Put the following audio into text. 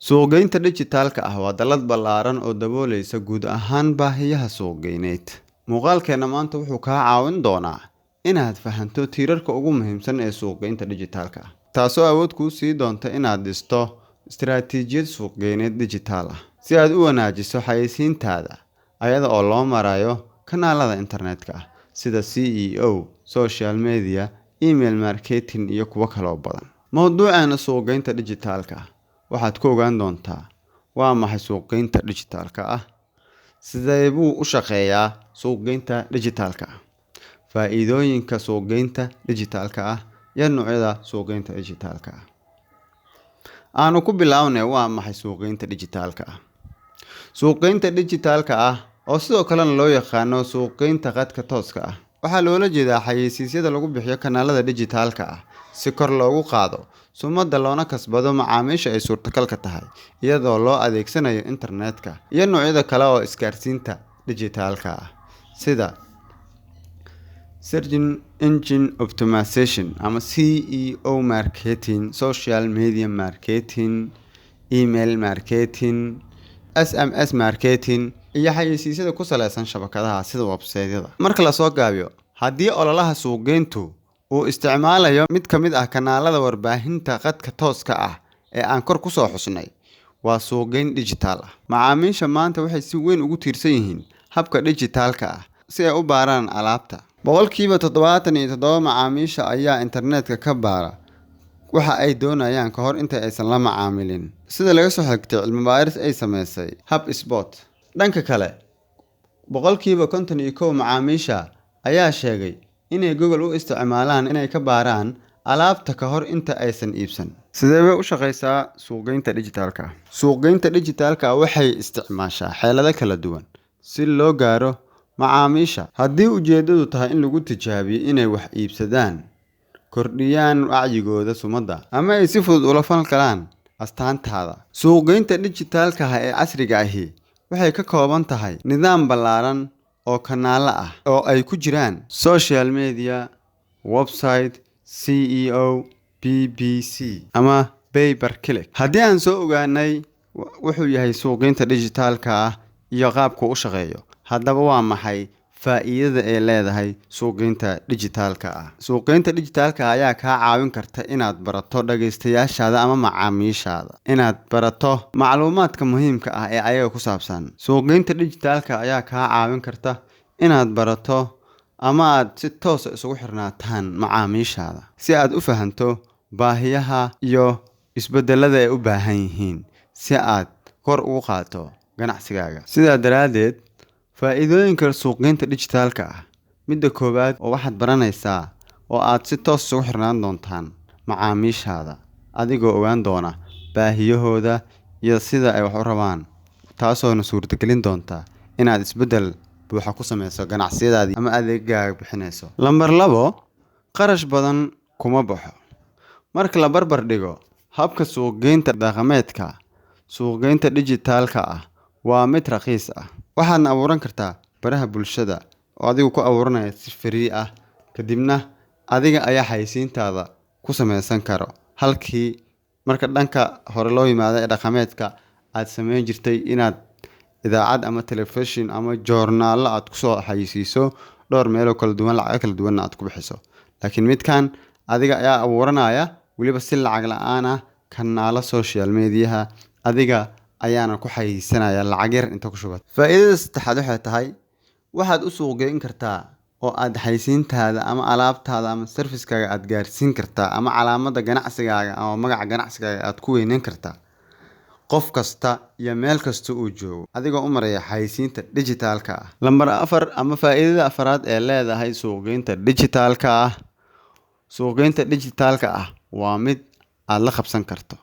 Suuqgeynta dhijitaalka ah waa dallad ballaaran oo daboolaysa guud ahaan baahiyaha suuqgeyneed. Muuqaalkeena maanta wuxuu kaa caawin doonaa inaad fahanto tiirarka ugu muhiimsan ee suuqgeynta dhijitaalka ah, taasoo awood kuu sii doonta inaad dhisto istiraatiijiyad suuqgeyneed dhijitaal ah si aad u wanaajiso xayeysiintaada ayada oo loo marayo kanaalada internetka ah sida SEO, social media, email marketing iyo kuwo kaloo badan. Mowduuceena suuqgeynta dhijitaalka ah waxaad ku ogaan doontaa: waa maxay suuqgeynta dhijitaalka ah, sidee buu u shaqeeyaa suuqgeynta dhijitaalka ah, faa'iidooyinka suuqgeynta dhijitaalka ah iyo noocyada suuqgeynta dhijitaalka ah. Aanu ku bilownay, waa maxay suuqgeynta dhijitaalka ah? Suuqgeynta dhijitaalka ah, oo sidoo kalena loo yaqaano suuqgeynta khadka tooska ah, waxaa loola jeedaa xayeysiisyada lagu bixiyo kanaalada dhijitaalka ah si kor loogu qaado sumadda loona kasbado macaamiisha ay suurtagalka tahay, iyadoo loo adeegsanayo internetka iyo noocyada kale oo isgaarsiinta dhijitaalka ah sida search engine optimization ama SEO marketing, social media marketing, email marketing, SMS marketing iyo xayeysiisyada ku saleysan shabakadaha sida website-yada. Marka la soo gaabiyo, haddii ololaha suuqgeyntu uu isticmaalayo mid ka mid ah kanaalada warbaahinta khadka tooska ah ee aan kor ku soo xusnay, waa suuqgeyn dhijitaal ah. Macaamiisha maanta waxay si weyn ugu tiirsan yihiin habka dhijitaalka ah si ay u baaraan alaabta. 77% macaamiisha ayaa internetka ka baara waxa ay doonayaan ka hor inta aysan la macaamilin, sida laga soo xigtay cilmi baaris ay sameysay HubSpot. Dhanka kale, 51% macaamiisha ayaa sheegay inay Google u isticmaalaan inay ka baaraan alaabta ka hor inta aysan iibsan. Sidee bay u shaqeysaa suuqgeynta dhijitaalka ah? Suuqgeynta dhijitaalka ah waxay isticmaashaa xeelado kala duwan si loo gaaro macaamiisha. Haddii ujeedadu tahay in lagu tijaabiyo inay wax iibsadaan, kordhiyaan wacyigooda sumadda, ama ay si fudud ula falgalaan astaantaada, suuqgeynta dhijitaalka ah ee casriga ahi waxay ka kooban tahay nidaam ballaaran oo kanaalo ah oo ay ku jiraan social media, website, SEO, PPC ama pay per click. Haddii aan soo ogaanay wuxuu yahay suuqgeynta dhijitaalka ah iyo qaabka u shaqeeyo, haddaba waa maxay faa'iidada ay leedahay suuqgeynta dhijitaalka ah? Suuqgeynta dhijitaalka ah ayaa kaa caawin karta inaad barato dhagaystayaashaada ama macaamiishaada, inaad barato macluumaadka muhiimka ah ee ayaga ku saabsan. Suuqgeynta dhijitaalka ayaa kaa caawin karta inaad barato ama aad si toos ah isugu xirnaataan macaamiishaada, si aad u fahanto baahiyaha iyo isbedelada ay u baahan yihiin, si aad kor ugu qaaddo ganacsigaaga. Sidaa daraaddeed, faa'iidooyinka suuqgeynta dhijitaalka ah: midda koowaad oo waxaad baranaysaa oo aad si toos isugu xirnaan doontaan macaamiishaada, adigoo ogaan doona baahiyahooda iyo sida ay wax u rabaan, taasoona suurtagelin doonta inaad isbeddel buuxa ku sameyso ganacsiyadaadii ama adeegaaga bixinayso. Lambar 2, qarash badan kuma baxo. Marka la barbar dhigo habka suuqgeynta dhaqameedka, suuqgeynta dhijitaalka ah waa mid raqiis ah. Waxaadna abuuran kartaa baraha bulshada oo adigu ku abuuranaya si free ah, kadibna adiga ayaa xayeysiintaada ku sameysan karo, halkii marka dhanka hore loo yimaado ee dhaqameedka aad sameyn jirtay inaad idaacad ama telefishin ama joornaalo aad kusoo xayeysiiso dhowr meeloo kala duwan, lacago kala duwanna aad ku bixiso. Laakiin midkan adiga ayaa abuuranaya, weliba si lacag la'aan ah, kanaalo social mediaha, adiga ayaana ku xayeysiinaya lacag yar inta ku shubat. Faa'iidada saddexaad waxay tahay waxaad u suuq geyn kartaa oo aad xayeysiintaada ama alaabtaada ama service-kaaga aad gaarsiin kartaa, ama calaamadda ganacsigaaga ama magaca ganacsigaaga aad ku weyneyn kartaa qof kasta iyo meel kasta uu joogo, adigoo u maraya xayeysiinta dhijitaalka ah. Lambar 4 ama faa'iidada afaraad ee leedahay suuqgeynta dhijitaalka ah: suuqgeynta dhijitaalka ah waa mid aad la qabsan karto.